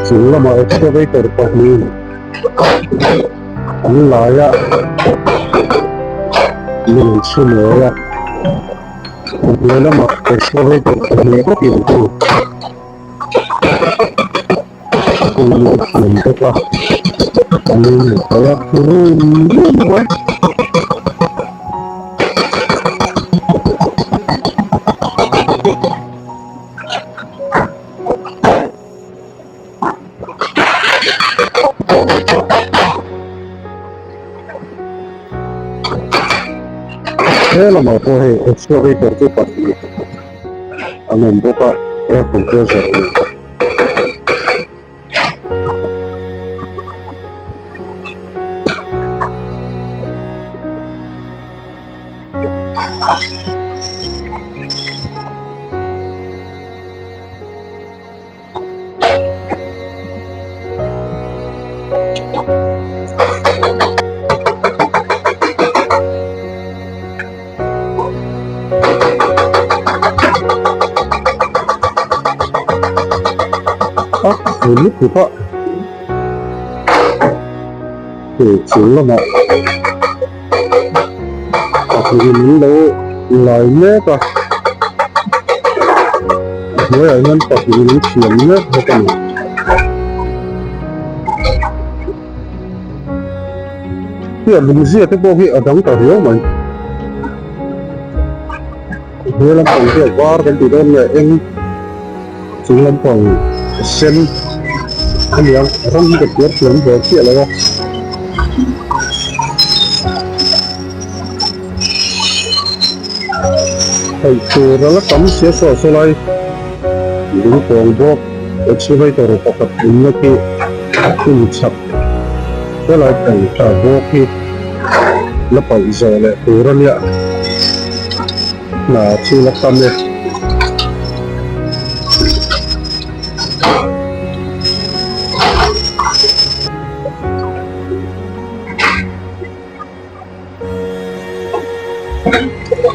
Chung lamah excavator pahnih an lai a lung an chhu mawi a hnuai lamah excavator pahnih bawkin an An bawk a He lamah pawh hei excavator chu pahnih an awm bawk a air compressor a ni. A hmun lutuk a hei chung lamah pahnihin an lo lai mek a a hnuaiah hian pahnihin an siam mek bawk a ni. Hei a lungzia te pawh hi a dang ta riau mai. He lampang hi a var kan tih dawn nge eng chung lampang a sen a ni ang rawng hi ka phiar thiam ve chiah lo a. Hei tur a la tam sia saw saw lai lungpawng bawk excavator pakhat awmna khi hun chak helai pangtha bawk hi la palh zawh leh tur a nia hna chu la tam e.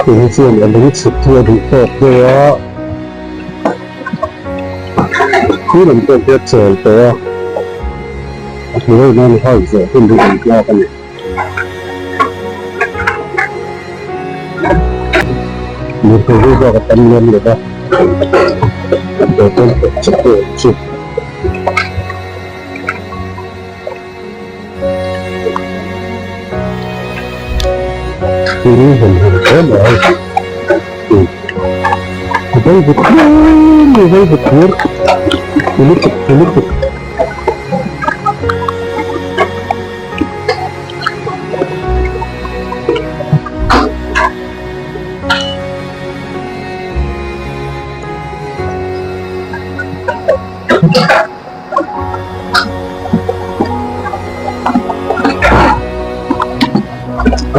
Tih hi chuan a lung chhuk chu a duh tawk deuh a thil an pawh hi a chawl tawh a a hnuai nan hak zawh hun hi an tlak a ni. Lirthei hi bak a tam lem lo va petrol chhe pawh chu. Tin hmun hmun hle mai a vei vut hle vei vut thur lutuk lutuk.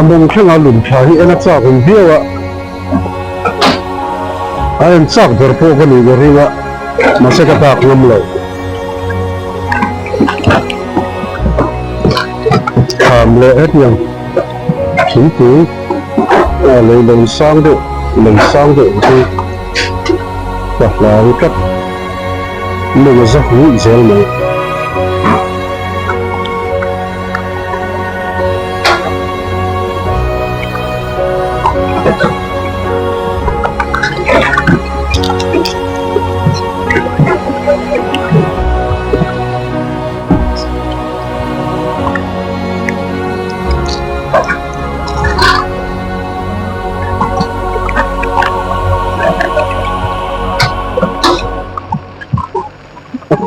A mawng thlengah lum tha hi en a chak awm viau a, a en chak ber pawh ka nih ka ring a, mahse ka dak ngam lo. Tham leh hetiang thingpui a lei lo sang deuh lei sang deuh hi ka hlau tlat. Lung a za hmuh zel mai.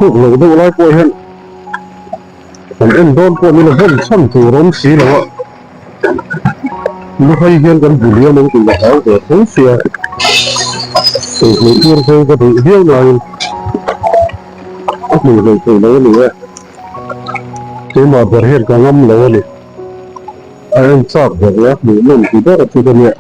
Thuk loh deuh lai pawh hian kan en dawn pawh nilo hman chhan tur a awm si lo a, luhai hian kan bu liam ang tih a hau ve tho sia, hmuh tir phei ka duh viau laiin a hmuh hleih theih loh a ni e, keimah ber hian ka ngam lo a ni, a en chak ber leh a hmuh nawm ti ber chu ka nia.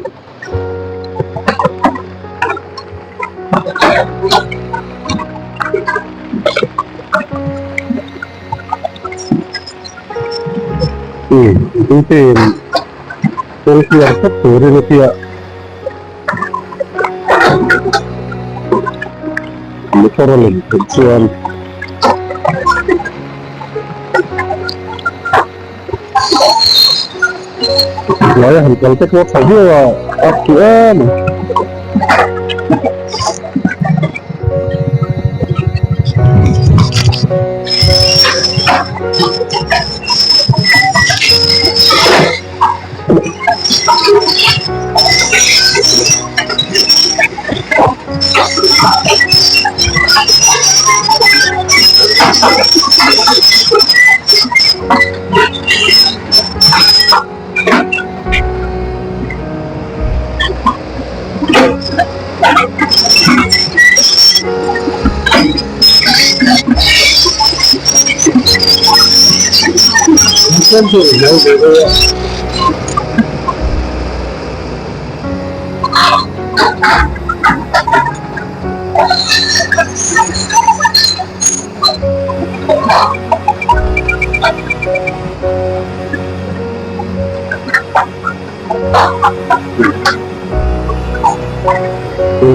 Tute in kawngkiar tlat turin a tia motor a lem theih chuan Hnuaia han kal te pawh a tha viau a, a tih em a.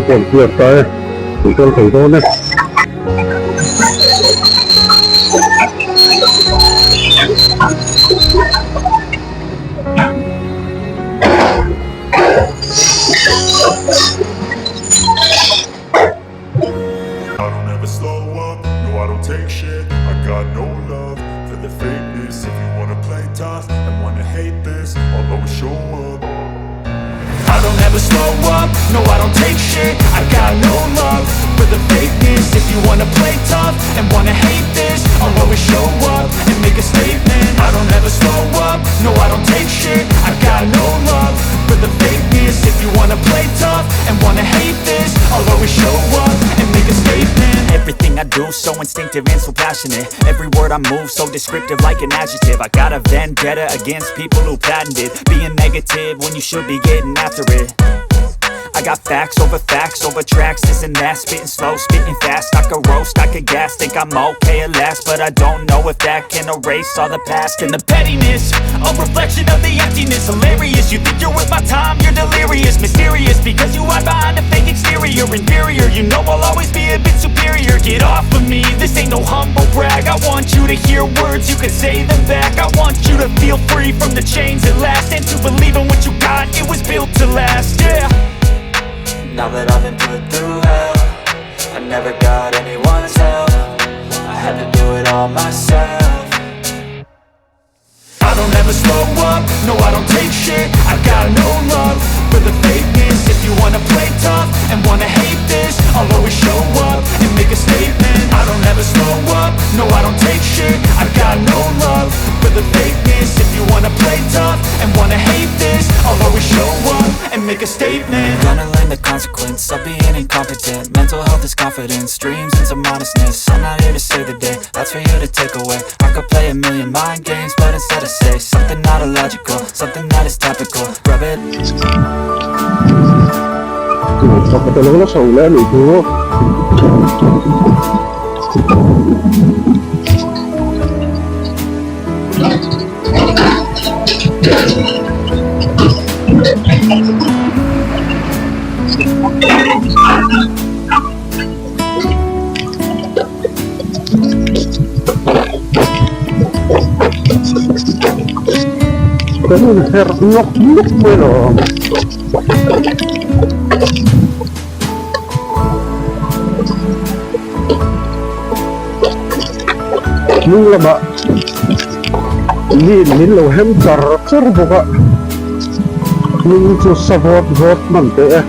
Kawng pian ta e, kan kal thei dawn e. So instinctive and so passionate. Every word I move so descriptive like an adjective. I got a vendetta against people who patented being negative when you should be getting after it. I got facts over facts over tracks, this and that. Spitting slow, spitting fast, I could roast, I could gas. Think I'm okay at last, but I don't know if that can erase all the past and the pettiness, a reflection of the emptiness. Hilarious, you think you're worth my time, you're delirious. Mysterious, because you hide behind a fake exterior. Inferior, you know I'll always be a bit superior. Get off of me, this ain't no humble brag. I want you to hear words, you can say them back. I want you to feel free from the chains at last, and to believe in what you got, it was built to last, yeah. Now that I've been put through hell, I never got anyone's help. I had to do it all myself. I don't ever slow up, no I don't take shit. I got no love for the fakeness. If you wanna play tough and wanna hate this, I'll always show up and make a statement. I don't ever slow up, no I don't take shit. I got no love for the fakeness. If you wanna play tough and wanna hate this, I'll always show up and make a statement. Gonna learn the consequence of being incompetent. Mental health is confidence, dreams and some honestness. I'm not here to save the day, that's for you to take away. I could play a million mind games, but instead I say something not illogical, something that is topical. Rub it. Papatalaga na sa ulan ito. Kan inher nawk nawk mai lo. Hnung lamah mi in min lo hem char char bawk a, hnung chu sa vawt vawt hman teh e.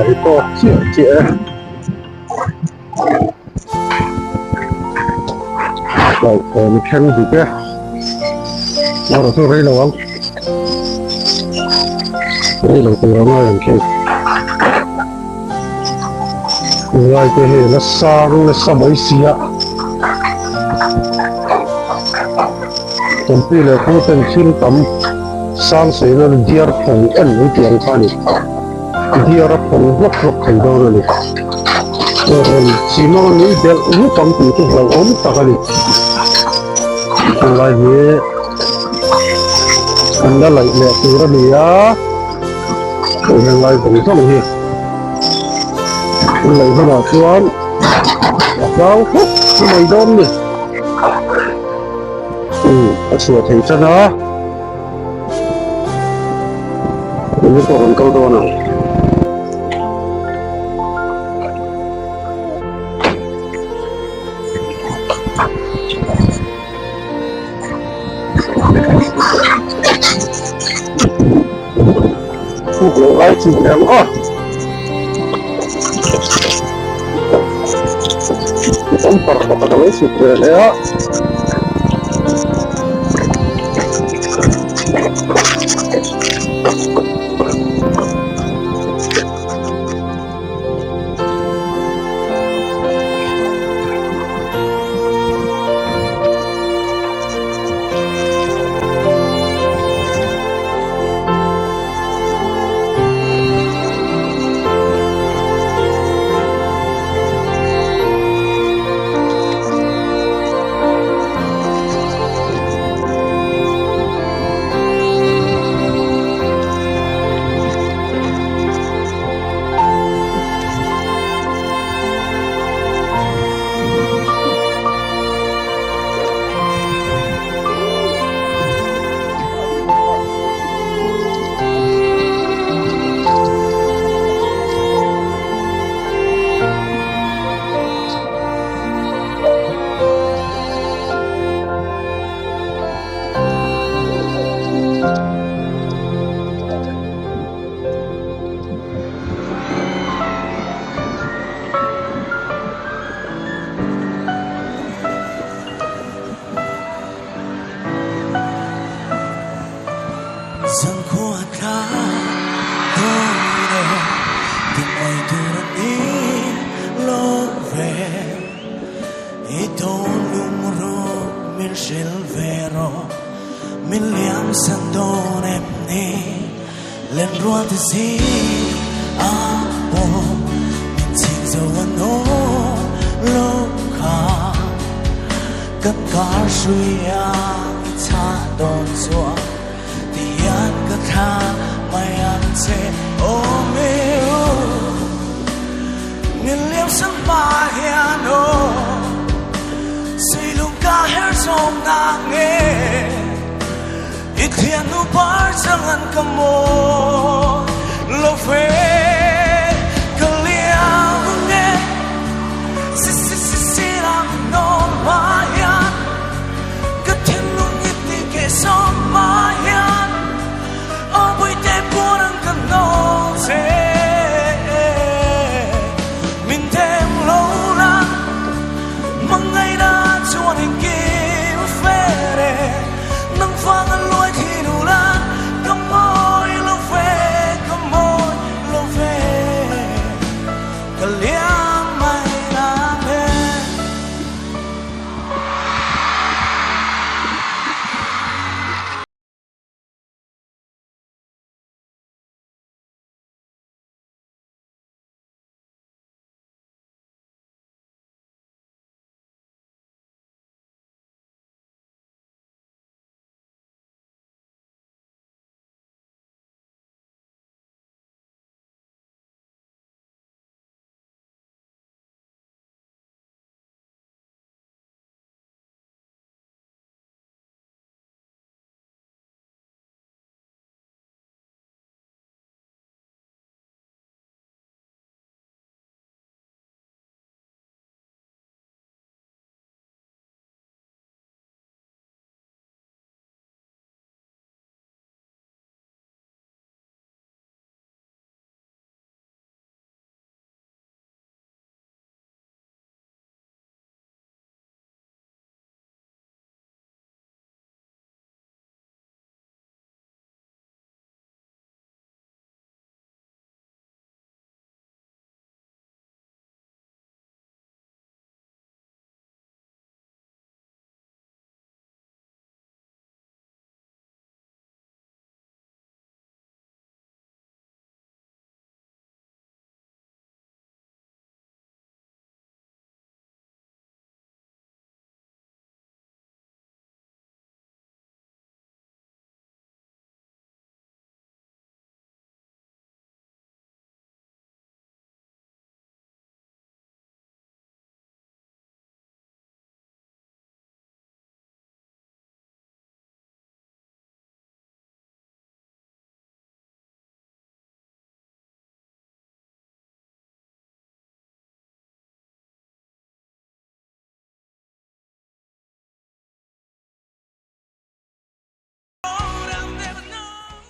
hi tawk chiah chiah e. Hlauhawm thleng dik e. Erawh chu rei lo ang. Rei lo tur a ngai ang khi. Tunlai te hi la sang nasa mai si a. Tawmpi leh pu ten thil tam sang sawi nan diar phawng en an tih ang kha a ni. Diar a phawng hlawk hlawk thei dawn a ni. Rawn chimang a nui belh rup ang tih chu hlauhawm tak a ni. Tunlai hi an la laih leh tur a ni a, hei henglai zawng zawng hi an laih hmanah chuan a tlang khawp mai dawn a ni. A chhuah thei tan a. Eng pawh kan kal dawn ang. Puk loh lai chu ni ang aw. Bumper pakhat a lo chhuk ve leh a.